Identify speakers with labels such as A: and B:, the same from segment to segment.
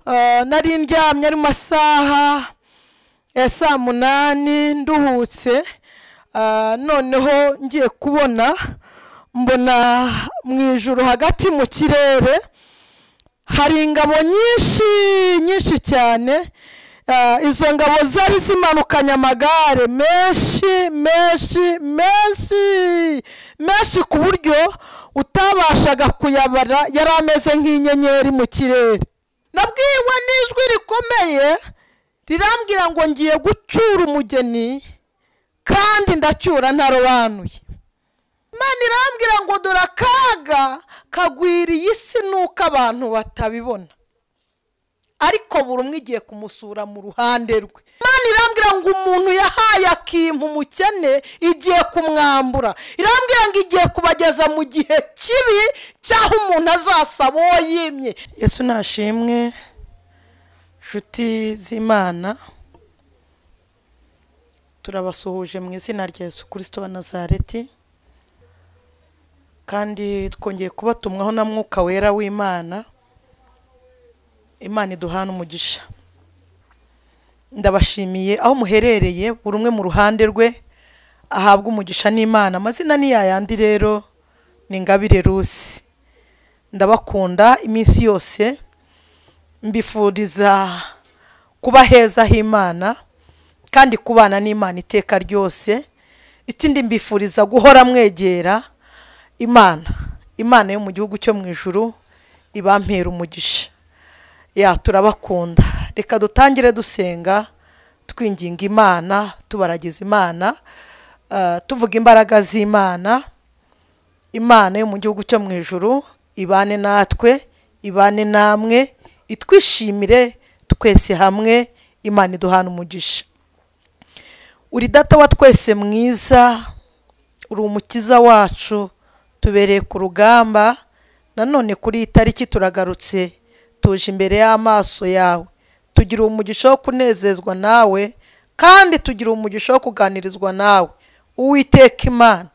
A: Nari ndyamye ari masaha ya saa 8 nduhutse, noneho ngiye kubona mbona mu ijuru hagati mu kirere hari ingabo nyinshi nyinshi cyane. Izo ngabo zari zimanukanye amagare menshi menshi menshi menshi ku buryo utabashaga kuyabara, yari ameze nk'inyenyeri mu kirere. Nabwiwe n'ijwi rikomeye rirambwira ngo ngiye gucyura umugeni kandi ndacyura ntarobanuye. Imana irambwira ngo dore akaga kagwiriye isi nuko abantu batabibona, ariko buri umwe igiye kumusura mu ruhande rwe. Imana irambwira ngo umuntu yahaye akimpa umukene igiye kumwambura. Irambwira ngo igiye kubageza mu gihe kibi cyaho umuntu azasaba uwo yimye. Yesu nashimwe. Nshuti z'Imana, turabasuhuje mu izina rya Yesu Kristo wa Nazareti, kandi twongeye kubatumwaho na Mwuka Wera w'Imana. Imana iduhana umugisha. Ndabashimiye aho muherereye, buri umwe mu ruhande rwe ahabwa umugisha n'Imana. Amazina ni yayandi rero, ni Ingabire Rusi. Ndabakunda iminsi yose, mbifuriza kuba heza h'Imana kandi kubana n'Imana iteka ryose. Ikindi mbifuriza guhora mwegera Imana, Imana yo mu gihugu cyo mu ijuru ibampera umugisha. Ya turabakunda. Reka dutangire dusenga, twinginga Imana, tubaragiza Imana, tuvuga imbaraga z'Imana. Imana yo mu gihugu cyo mu ijuru ibane natwe, ibane namwe, itwishimire twese hamwe. Imana iduhana umugisha. Uri data wa twese mwiza, uri umukiza wacu, tubereye ku rugamba. Nanone kuri iyi tariki turagarutse, tuje imbere y'amaso yawe, tugira umugisha wo kunezezwa nawe, kandi tugira umugisha wo kuganirizwa nawe. Uwiteka Imana,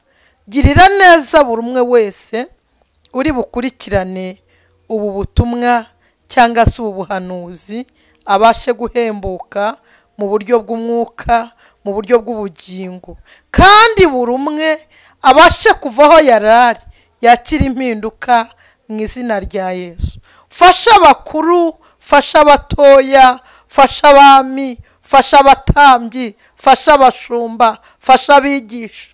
A: girira neza buri umwe wese uri bukurikirane ubu butumwa cyangwa se ubu buhanuzi, abashe guhembuka mu buryo bw'umwuka, mu buryo bw'ubugingo, kandi buri umwe abashe kuvaho yarari yakira impinduka mu izina rya Yesu. Fasha abakuru, fasha abatoya, fasha abami, fasha abatambyi, fasha abashumba, fasha abigisha,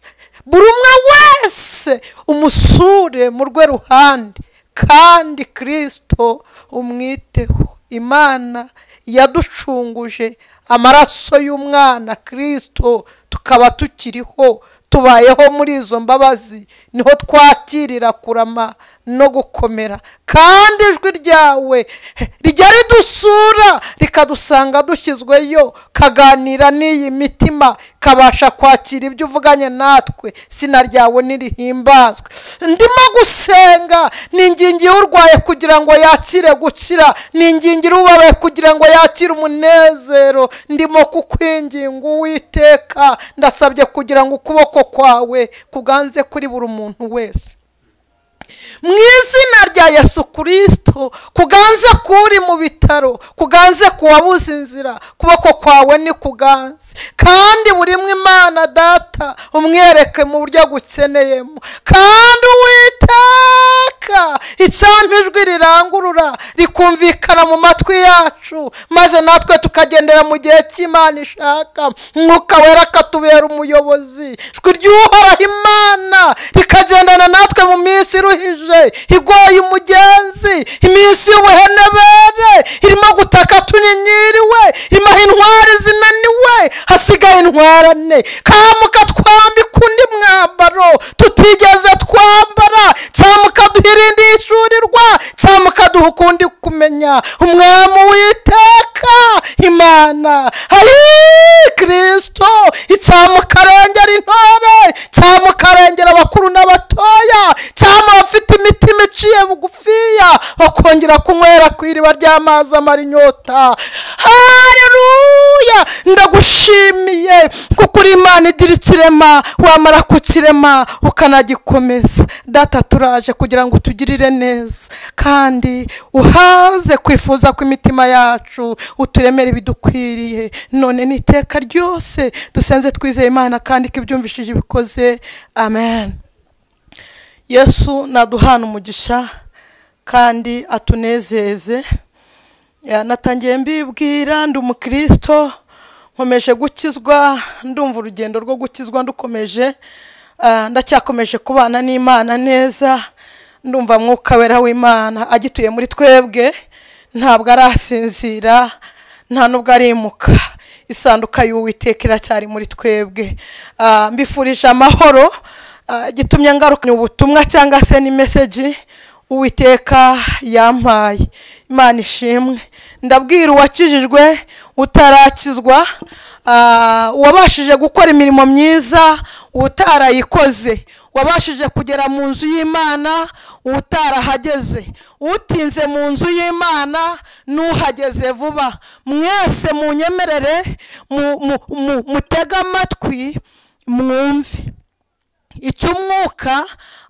A: buri umwe wese umusure mu rwe ruhande, kandi Kristo umwiteho. Imana yaducunguje amaraso y'umwana Kristo, tukaba tukiriho, tubayeho muri izo mbabazi, niho twakirira kurama no gukomera. Kandi ijwi ryawe rijya ridusura rikadusanga dushyizweyo, kaganira n'iyi mitima, kabasha kwakira ibyo uvuganye natwe. Sina ryawe nirihimbazwe. Ndimo gusenga ningingiye urwaye kugira ngo yakire gukira, ningingira ubabaye kugira ngo yakire umunezero. Ndimo kukwinginga Uwiteka, ndasabye kugira ngo ukuboko kwawe kuganze kuri buri muntu wese mu izina rya Yesu Kristo. Kuganze kuri mu bitaro, kuganze kuwabuze inzira, kuboko kwawe ni kuganze. Kandi buri mwe Imana data umwereke mu buryo agukeneyemo. Kandi Uwiteka icyampa ijwi rirangurura rikumvikana mu matwi yacu, maze natwe tukagendera mu gihe cy'Imana ishaka. Mwuka Wera akatubera umuyobozi, ijwi ry'Uhoraho Imana rikagendana natwe mu minsi iruhije igoye umugenzi, iminsi y'ubuhenebere irimo gutaka tunyinyiriwe, irimo intwari zinaniwe, hasigaye intwarane. Kamuka twambika undi mwambaro tutigeze twambara, cyamuka duhirinde ishurirwa, cyamuka duha ukundi kumenya umwami Uwiteka Imana. Ayi Kristo, icyamukarengera intore, cyamukarengera abakuru n'abatoya, cyamufite imitima iciye bugufiya, bakongera kunywera ku iriba ry'amazi amara inyota. Haleluya. Haleluya, ndagushimiye kuko uri Imana igira ikirema, wamara kukirema ukanagikomeza. Data, turaje kugira ngo utugirire neza kandi uhaze kwifuza kw'imitima yacu, uturemere ibidukwiriye none n'iteka ryose. Dusenze twizeye Imana kandi ko ibyumvishije ibikoze. Amen. Yesu naduhana umugisha kandi atunezeze. Natangiye mbibwira ndi umukristo, nkomeje gukizwa, ndumva urugendo rwo gukizwa ndukomeje, ndacyakomeje kubana n'Imana neza. Ndumva Mwuka Wera w'Imana agituye muri twebwe, ntabwo arasinzira, nta nubwo arimuka. Isanduka y'Uwiteka iracyari muri twebwe. Mbifurije amahoro. Gitumye ngaruka ubutumwa cyangwa se ni message Uwiteka yampaye. Imana ishimwe. Ndabwira uwakijijwe, utarakizwa, uwabashije gukora imirimo myiza, utarayikoze, wabashije kugera mu nzu y'Imana, utarahageze, utinze mu nzu y'Imana n'uhageze vuba, mwese munyemerere mutega amatwi mwumve icyo Umwuka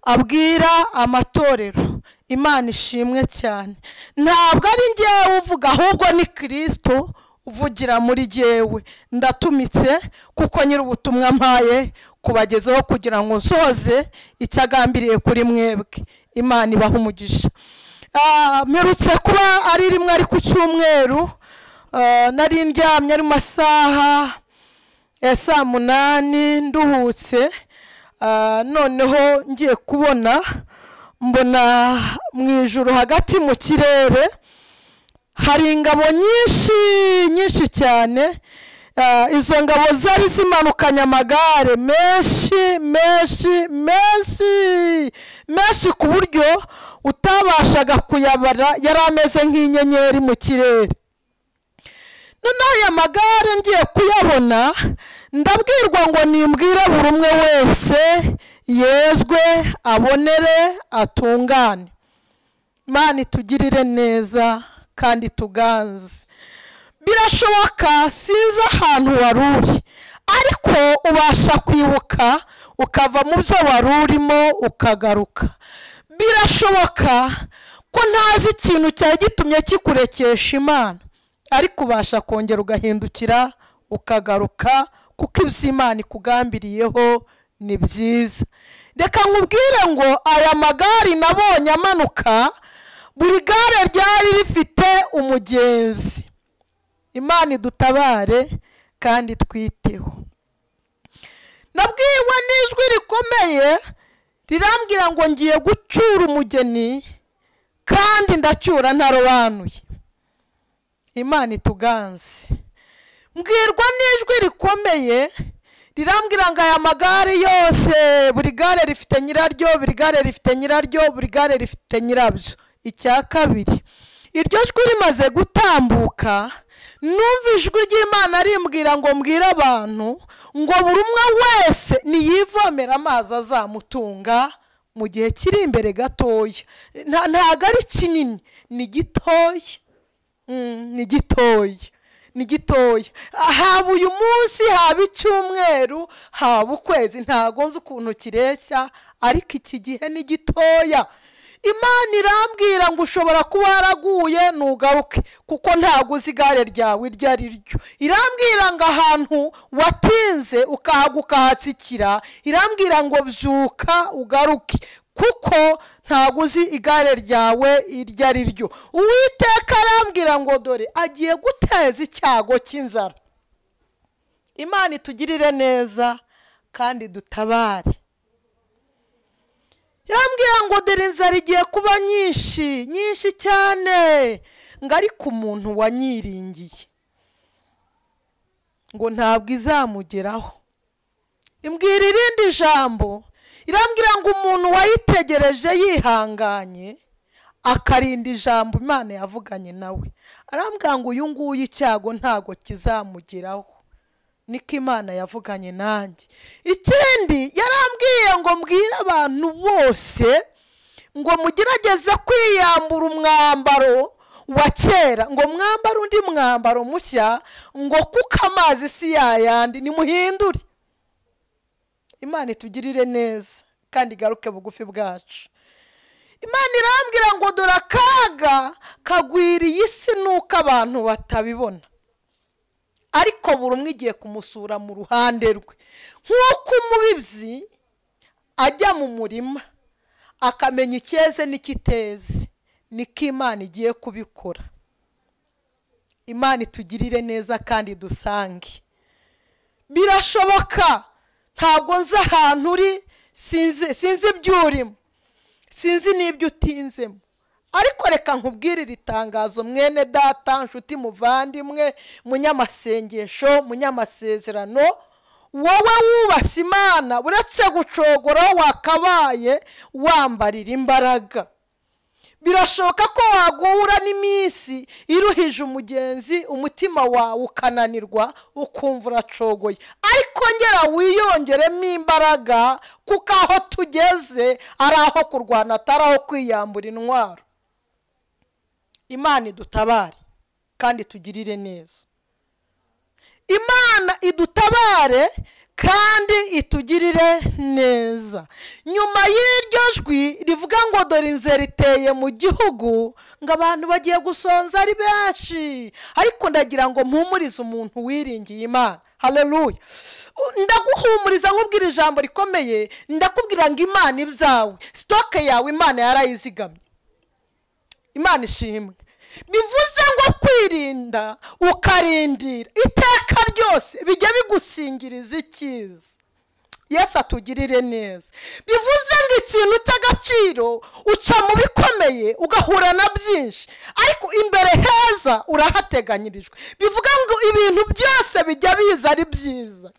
A: abwira amatorero. Imana ishimwe cyane. Ntabwo ari njyewe uvuga, ahubwo ni Kristo uvugira muri jyewe. Ndatumitse kuko nyiri ubutumwa mpaye kubagezaho kugira ngo nsohoze icyo agambiriye kuri mwebwe. Imana ibahe umugisha. Mperutse kuba ari rimwe ari ku cyumweru, nari ndyamye ari mu masaha ya saa 8 nduhutse. Noneho ngiye kubona mbona mu ijuru hagati mu kirere hari ingabo nyinshi nyinshi cyane. Izo ngabo zari zimanukanye amagare menshi menshi menshi menshi ku buryo utabashaga kuyabara, yari ameze nk'inyenyeri mu kirere. Noneho aya magare ngiye kuyabona, ndabwirwa ngo nimbwire buri umwe wese yezwe, abonere, atungane. Imana itugirire neza kandi tuganze. Birashoboka sinzi ahantu wari uri, ariko ubasha kwibuka ukava mu byo wari urimo ukagaruka. Birashoboka ko ntazi ikintu cyari gitumye kikurekesha Imana, ariko ubasha kongera ugahindukira ukagaruka, kuko ibyo Imana ikugambiriyeho ni byiza. Reka nkubwire ngo aya magare nabonye amanuka, buri gare ryari rifite umugenzi. Imana idutabare kandi twiteho. Nabwiwe n'ijwi rikomeye rirambwira ngo ngiye gucyura umugeni kandi ndacyura ntarobanuye. Imana ituganze. Mbwirwa n'ijwi rikomeye rirambwira ngo aya magare yose, buri gare rifite nyiraryo, buri gare rifite nyiraryo, buri gare rifite nyirabyo. Icya kabiri, iryo jwi rimaze gutambuka, numva ijwi ry'Imana rimbwira ngo mbwire abantu ngo buri umwe wese niyivomera amazi azamutunga mu gihe kiri imbere gatoya. Ntabwo ari kinini, ni gitoya. Ni gitoya, ni gitoya. Haba uyu munsi, haba icyumweru, haba ukwezi, ntago nzi ukuntu kireshya, ariko iki gihe ni gitoya. Imana irambwira ngo ushobora kuba waraguye nugaruke, kuko ntago uzi igare ryawe iryo ari ryo. Irambwira ngo ahantu watinze ukahaguka hatsikira, irambwira ngo byuka ugaruke, kuko ntago uzi igare ryawe iryo ari ryo. Uwiteka arambwira ngo dore agiye guteza icyago cy'inzara. Imana itugirire neza kandi dutabare. Irambwira ngo dore inzara igiye kuba nyinshi nyinshi cyane, ngo ariko umuntu wanyiringiye ngo ntabwo izamugeraho. Imbwira irindi jambo, irambwira ngo umuntu wayitegereje yihanganye akarinda ijambo Imana yavuganye nawe, arambwira ngo uyu nguyu icyago ntago kizamugeraho. Niko Imana yavuganye nanjye. Ikindi yarambwiye ngo mbwire abantu bose ngo mugerageze kwiyambura umwambaro wa kera, ngo mwambare undi mwambaro mushya, ngo kuko amazi si yayandi, nimuhindure. Imana itugirire neza kandi igaruke bugufi bwacu. Imana irambwira ngo dore akaga kagwiriye isi nuko abantu batabibona, ariko buri umwe igiye kumusura mu ruhande rwe. Nk'uko umubibyi ajya mu murima akamenya icyeze n'ikiteze, niko Imana igiye kubikora. Imana itugirire neza kandi dusange. Birashoboka, ntabwo nzi ahantu uri, sinzi ibyo urimo, sinzi n'ibyo utinzemo, ariko reka nkubwirire itangazo mwene data, nshuti muvandimwe, munyamasengesho, munyamasezerano, wowe wubashye Imana, uretse gucogora wakabaye wambarira imbaraga. Birashoboka ko waguhura n'iminsi iruhije umugenzi, umutima wawe ukananirwa, ukumva uracogoye, ariko ngera wiyongeremo imbaraga, kuko aho tugeze ari aho kurwana, atari aho kwiyambura intwaro. Imana idutabare kandi tugirire neza. Imana idutabare kandi itugirire neza. Nyuma y'iryo jwi rivuga ngo dore inzara iteye mu gihugu, ngo abantu bagiye gusonza ari benshi, ariko ndagira ngo mpumurize umuntu wiringiye Imana. Haleluya. Ndaguhumuriza nkubwira ijambo rikomeye, ndakubwira ngo Imana ibyawe, sitoke yawe Imana yarayizigamye. Imana ishimwe. Bivuze ngo kwirinda ukarindira iteka ryose bijya bigusingiriza icyiza. Yesu atugirire neza. Bivuze ngo ikintu cy'agaciro uca mu bikomeye ugahura na byinshi, ariko imbere heza urahateganyirijwe. Bivuga ngo ibintu byose bijya biza ari byiza.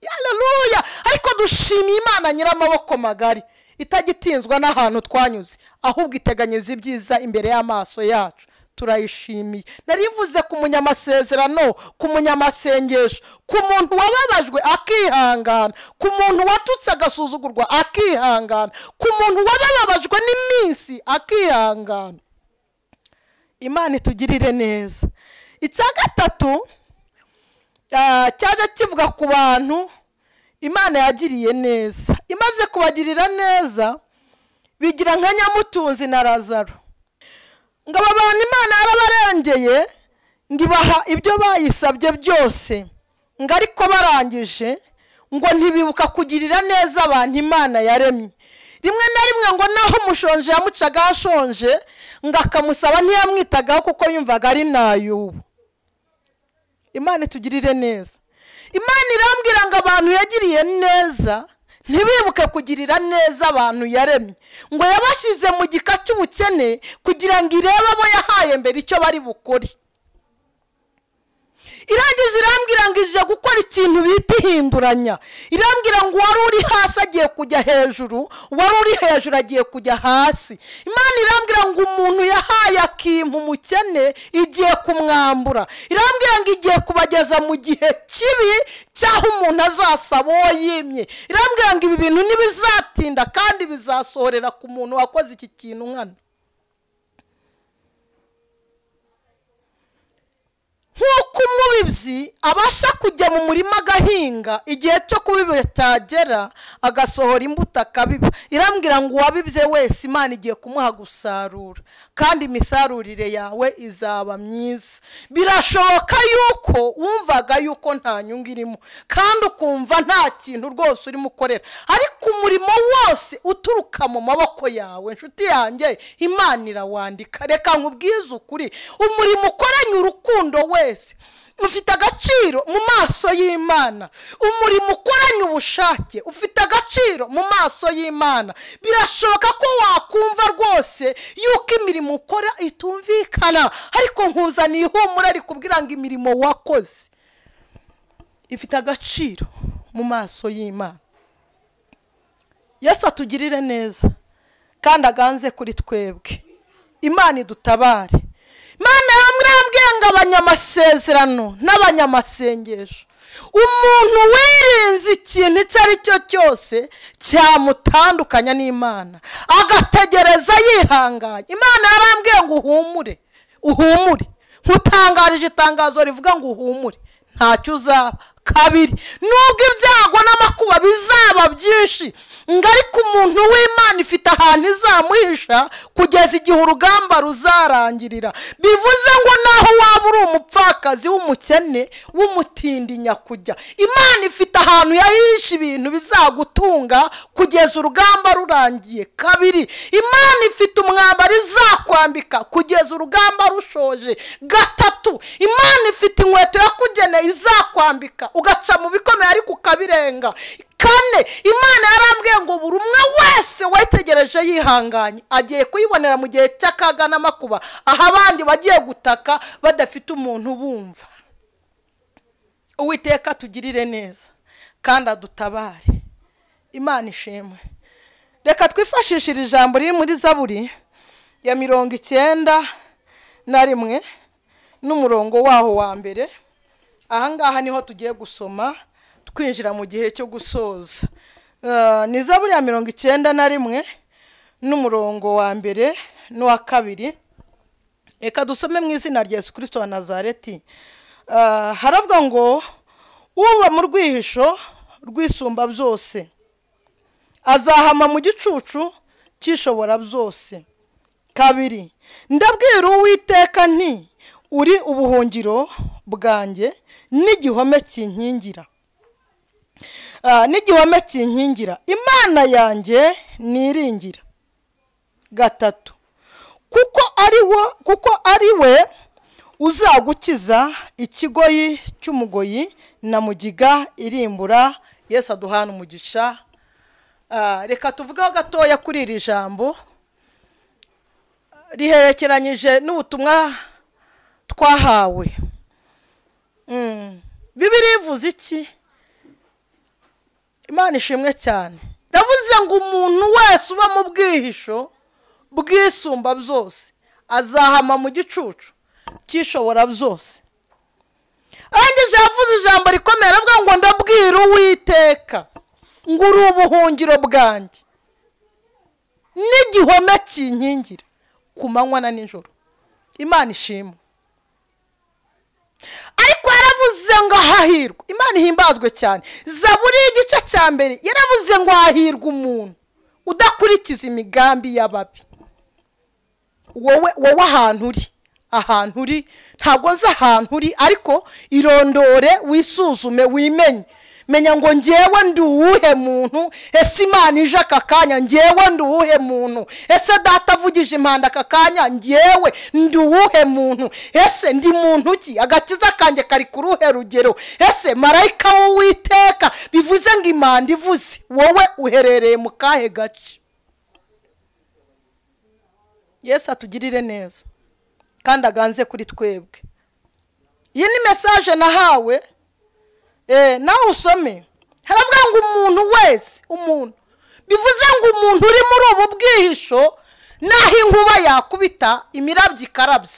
A: Haleluya. Ariko dushimiye Imana nyiramaboko magari, itagitinzwa n'ahantu twanyuze, ahubwo iteganyiriza ibyiza imbere y'amaso yacu. Turayishimiye. Nari mvuze ku munyamasezerano, ku munyamasengesho, ku muntu wababajwe akihangana, ku muntu watutse agasuzugurwa akihangana, ku muntu wababajwe n'iminsi akihangana. Imana itugirire neza. Icya gatatu cyaje kivuga ku bantu Imana yagiriye neza. Imaze kubagirira neza bigira nka Nyamutunzi na Lazaro. Ngo aba bantu Imana yarabarengeye, ngo ibaha ibyo bayisabye byose, ngo ariko barangije ngo ntibibuka kugirira neza abantu Imana yaremye. Rimwe na rimwe ngo naho umushonje yamucaga ashonje, ngo akamusaba ntiyamwitagaho kuko yumvaga ari nayubu. Imana itugirire neza. Imana irambwira ngo abantu yagiriye neza ntibibuke kugirira neza abantu yaremye, ngo yabashyize mu gika cy'ubukene kugira ngo irebe abo yahaye mbere icyo bari bukore. Irangije irambwira ngo ije gukora ikintu bita ihinduranya. Irambwira ngo wari uri hasi agiye kujya hejuru, wari uri hejuru agiye kujya hasi. Imana irambwira ngo umuntu yahaye akimpa umukene igiye kumwambura. Irambwira ngo igiye kubageza mu gihe kibi cyaho umuntu azasaba uwo yimye. Irambwira ngo ibi bintu ntibizatinda kandi bizasohorera ku muntu wakoze iki kintu nkana. Nk'uko umubibyi abasha kujya mu murima agahinga, igihe cyo kubiba cyagera agasohora imbuto akabiba. Irambwira ngo uwabibye wese Imana igiye kumuha gusarura, kandi imisarurire yawe izaba myiza. Birashoboka yuko wumvaga yuko nta nyungu irimo, kandi ukumva nta kintu rwose urimo ukorera, ariko umurimo wose uturuka mu maboko yawe, nshuti yanjye, Imana irawandika. Reka nkubwize ukuri, umurimo ukoranye urukundo wese ufite agaciro mu maso y'Imana. Umurimo ukoranye ubushake ufite agaciro mu maso y'Imana. Birashoboka ko wakumva rwose yuko imirimo ukora itumvikana, ariko nkuzaniye ihumure rikubwira ngo imirimo wakoze ifite agaciro mu maso y'Imana. Yesu atugirire neza kandi aganze kuri twebwe. Imana idutabare. Imana yamurambwiye ngo abanyamasezerano n'abanyamasengesho, umuntu wirinze ikintu icyo ari cyo cyose cyamutandukanya n'Imana, agategereza yihanganye. Imana yarambwiye ngo uhumure, Uhumure, nkutangarije itangazo rivuga ngo uhumure, ntacyo uzaba. Kabiri, nubwo ibyago n'amakuba bizaba byinshi, ngo ariko umuntu w'Imana ifite ahantu izamuhisha kugeza igihe urugamba ruzarangirira. Bivuze ngo naho waba uri umupfakazi w'umukene w'umutindi nyakujya, Imana ifite ahantu yahisha ibintu bizagutunga kugeza urugamba rurangiye. Kabiri, Imana ifite umwambaro izakwambika kugeza urugamba rushoje. Gatatu, Imana ifite inkweto yakugeneye izakwambika ugaca mu bikomeye ariko ukabirenga. Kane, Imana yarambwiye ngo buri umwe wese wayitegereje yihanganye agiye kuyibonera mu gihe cy'akaga n'amakuba, aho abandi bagiye gutaka badafite umuntu bumva. Uwiteka tugirire neza kandi adutabare. Imana ishimwe. Reka twifashishire ijambo riri muri Zaburi ya 91 n'umurongo waho wa mbere. Ahangaha niho tugiye gusoma twinjira mu gihe cyo gusoza. Ni Zaburi ya 91 n'umurongo wa mbere n'uwa kabiri. Reka dusome mu izina rya Yesu Kristo wa Nazareti. Haravuga ngo uba mu rwihisho rwisumba byose azahama mu gicucu cyishobora byose. Kabiri, ndabwira Uwiteka nti uri ubuhungiro bwanjye n'igihome kinkingira, n'igihome kinkingira, Imana yanjye niringira. Gatatu, kuko ari we uzagukiza ikigoyi cy'umugoyi na mugiga irimbura. Yesu aduhana umugisha. Reka tuvugeho gatoya kuri iri jambo riherekeranyije n'ubutumwa twahawe. Bibiliya ivuze iki? Imana ishimwe cyane. Ndavuze ngo umuntu wese uba mu bwihisho bwisumba byose azahama mu gicucu cyishobora byose. Arangije yavuze ijambo rikomeye, aravuga ngo ndabwira Uwiteka ngo uri ubuhungiro bwanjye n'igihome kinkingira ku manywa na nijoro. Imana ishimwe. Ariko yaravuze ngo hahirwa. Imana ihimbazwe cyane. Zaburi y'igice cya mbere yaravuze ngo hahirwa umuntu udakurikiza imigambi y'ababi. Wowe ahantu uri, ahantu uri, ntabwo nzi ahantu uri, ariko irondore, wisuzume, wimenye. Menya ngo ngewe ndi uwuhe muntu? Ese Imana ije aka kanya ngewe ndi uwuhe muntu? Ese data avugije impanda aka kanya ngewe ndi uwuhe muntu? Ese ndi muntu ki? Agakiza kanjye kari ku ruhe rugero? Ese marayika w'Uwiteka, bivuze ngo impanda ivuze, wowe uherereye mu kahe gace? Yesu atugirire neza kandi aganze kuri twebwe. Iyi ni message nahawe. Nawe usome. Haravuga ngo umuntu wese, umuntu, bivuze ngo umuntu uri muri ubu bwihisho, naho inkuba yakubita imirabyo ikarabye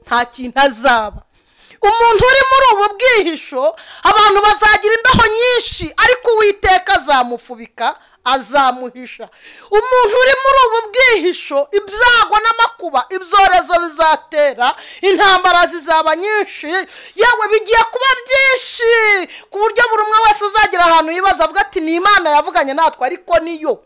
A: nta kintu azaba. Umuntu uri muri ubu bwihisho, abantu bazagira imbeho nyinshi, ariko Uwiteka azamufubika, azamuhisha. Umuntu uri muri ubu bwihisho, ibyago n'amakuba, ibyorezo bizatera, intambara zizaba nyinshi, yewe bigiye kuba byinshi, ku buryo buri umwe wese azagira ahantu yibaza avuga ati ni Imana yavuganye natwe, ariko niyo.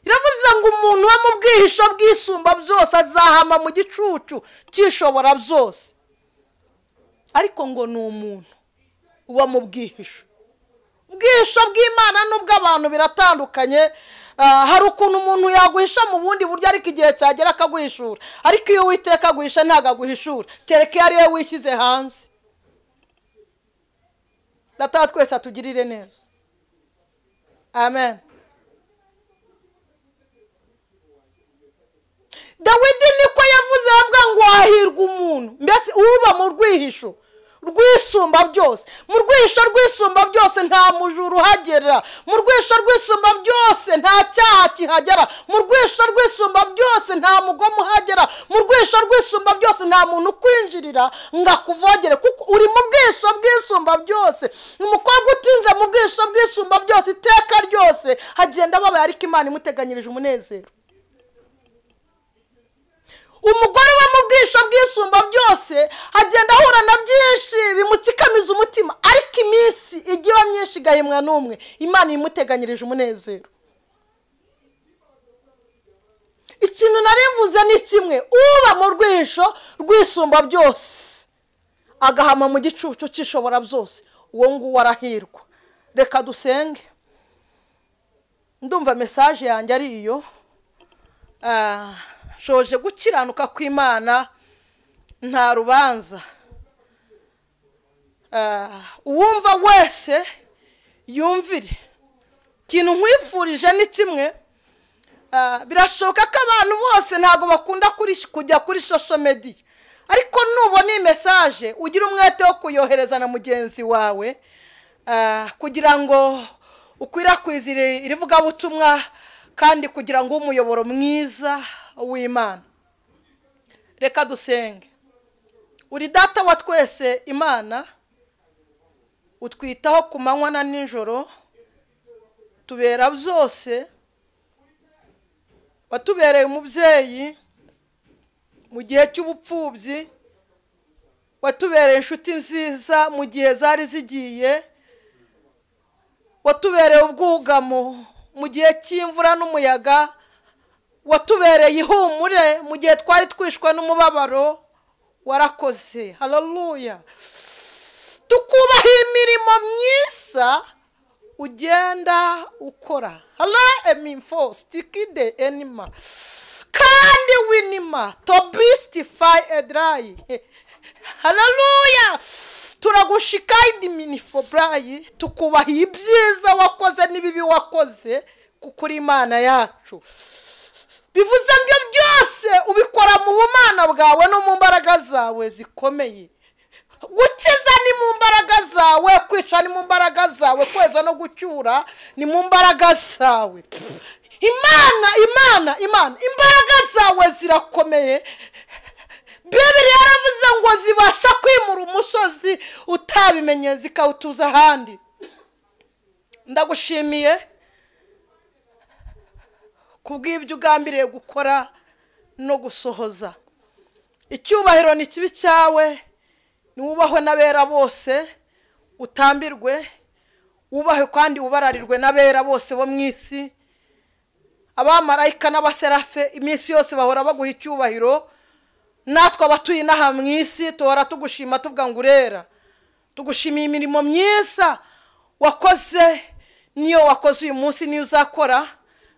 A: Iravuze ngo umuntu wo mu bwihisho bwisumba byose azahama mu gicucu cyishobora byose. Ariko ngo ni umuntu uba mu bwihisho. Ubwihisho bw'Imana n'ubw'abantu biratandukanye. Hari ukuntu umuntu yaguhisha mu bundi buryo, ariko igihe cyagera akaguhishura. Ariko iyo Uwiteka aguhisha ntabwo aguhishura, kereka iyo ari we wishyize hanze. Data twese atugirire neza. Amen. Dawidi niko yavuze, avuga ngo hahirwa umuntu mbese uba mu rwihisho rwisumba byose. Mu rwihisho rwisumba byose nta mujura uhagera. Mu rwihisho rwisumba byose nta cyaha kihagera. Mu rwihisho rwisumba byose nta mugomo uhagera. Mu rwihisho rwisumba byose nta muntu ukwinjirira ngo akuvogere, kuko uri mu bwihisho bwisumba byose. Umukobwa utinze mu bwihisho bwisumba byose iteka ryose hagenda ababaye, ariko Imana imuteganyirije umunezero. Umugore uba mu bwisho bw'isumba byose agenda ahura na byinshi bimutsikamiza umutima, ariko iminsi igiye myinshi igahimwa n'umwe. Imana imuteganyirije umunezero. Ikintu nari mvuze ni kimwe, uba mu rwisho rw'isumba byose agahama mu gicucu cy'ishobora byose, uwo nguwo arahirwa. Reka dusenge. Ndumva message yanjye ari iyo. Shoje gukiranuka kw'Imana nta rubanza. Uwumva wese yumvire. Ikintu nkwifurije ni kimwe. Birashoboka ko abantu bose ntabwo bakunda kujya kuri social media, ariko nubona iyi message ugira umwete wo kuyohereza na mugenzi wawe, kugira ngo ukwirakwize irivugabutumwa, kandi kugira ngo umuyoboro mwiza w'Imana. Reka dusenge. Uri data wa twese Imana, utwitaho ku manywa na nijoro, tubera byose. Watubereye umubyeyi mu gihe cy'ubupfubyi, watubereye inshuti nziza mu gihe zari zigiye, watubereye ubwugamo mu gihe cy'imvura n'umuyaga, watubereye ihumure mu gihe twari twishwe n'umubabaro. Warakoze. Haleluya. Tukubaha imirimo myiza ugenda ukora. Hala emimfo stikide enima kandi winima tobistify edrai. Haleluya. Turagushika idiminifobrayi, tukubaha ibyiza wakoze n'ibibi wakoze, kuko uri Imana yacu. Bivuze ngo byose ubikora mu bumana bwawe no mu mbaraga zawe zikomeye. Gukiza ni mu mbaraga zawe, kwica ni mu mbaraga zawe, kweza no gucyura ni mu mbaraga zawe. Imana, Imana, Imana, imbaraga zawe zirakomeye. Bibiliya yaravuze ngo zibasha kwimura umusozi utabimenye zikawutuza ahandi. Ndagushimiye kubw'ibyo ugambiriye gukora no gusohoza. Icyubahiro ni kibi cyawe, niwubahwe n'abera bose, utambirwe, wubahwe kandi ubararirwe n'abera bose bo mu isi. Abamarayika n'abaserafe iminsi yose bahora baguha icyubahiro. Natwe abatuye inaha mu isi tuhora tugushima tuvuga ngo urera. Tugushimiye imirimo myiza wakoze, niyo wakoze uyu munsi niyo uzakora,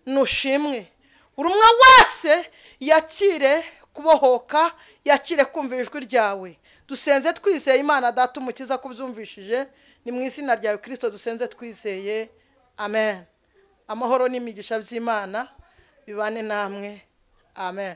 A: nushimwe. Buri umwe wese yakire kubohoka, yakire kumva ijwi ryawe. Dusenze twizeye Imana Data Umukiza kubyumvishije, ni mu izina ryawe Kristo dusenze twizeye, amen. Amahoro n'imigisha by'Imana bibane namwe, amen.